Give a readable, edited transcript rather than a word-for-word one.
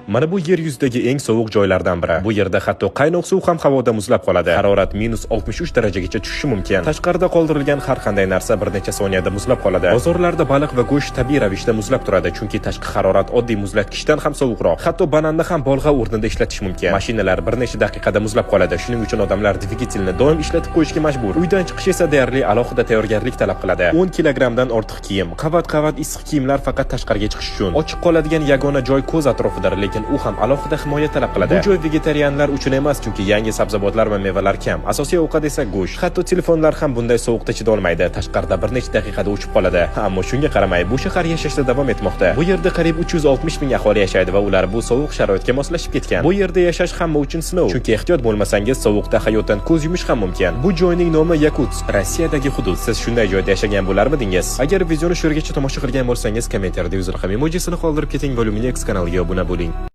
Mana bu yer yuzidagi eng sovuq joylardan biri. Bu yerda hatto qaynoq suv ham havoda muzlab qoladi. Harorat -63 darajagacha tushishi mumkin. Tashqarida qoldirilgan har qanday narsa bir necha soniyada muzlab qoladi. Bozorlarda baliq va go'sht tabiiy ravishda muzlab turadi, chunki tashqi harorat oddiy muzlatgichdan ham sovuqroq. Hatto bananni ham bolg'a o'rnida ishlatish mumkin. Mashinalar bir necha daqiqada muzlab qoladi. Shuning uchun odamlar dvigatelni doim ishlatib qo'yishga majbur. Uydan chiqish esa deyarli alohida tayyorgarlik talab qiladi. 10 kilogrammdan ortiq kiyim, qavat-qavat issiq kiyimlar faqat tashqariga chiqish uchun. Ochiq qoladigan yagona joy ko'z atrofidir, lekin u ham alohida himoya talab qiladi. Bu joy vegetarianlar uchun emas, chunki yangi sabzavotlar va mevalar kam. Asosiy ovqat esa go'sht. Hatto telefonlar ham bunday sovuqda chidolmaydi. Tashqarida bir necha daqiqada o'chib qoladi. Ammo shunga qaramay, bu shahar yashashda davom etmoqda. Bu yerda qariyb 360 ming aholi yashaydi va ular bu sovuq sharoitga moslashib ketgan. Bu yerda yashash hamma uchun sinov, chunki ehtiyot bo'lmasangiz, sovuqda hayotdan ko'z yumish ham mumkin. Bu joyning nomi Yakutsk, Rossiyadagi hudud. Siz shunday joyda yashagan bo'larmidingiz? Agar videoni shu yergacha tomosha qilgan bo'lsangiz, kommentariyada yuz raqam emojisini qoldirib keting va Luminex kanaliga obuna bo'ling.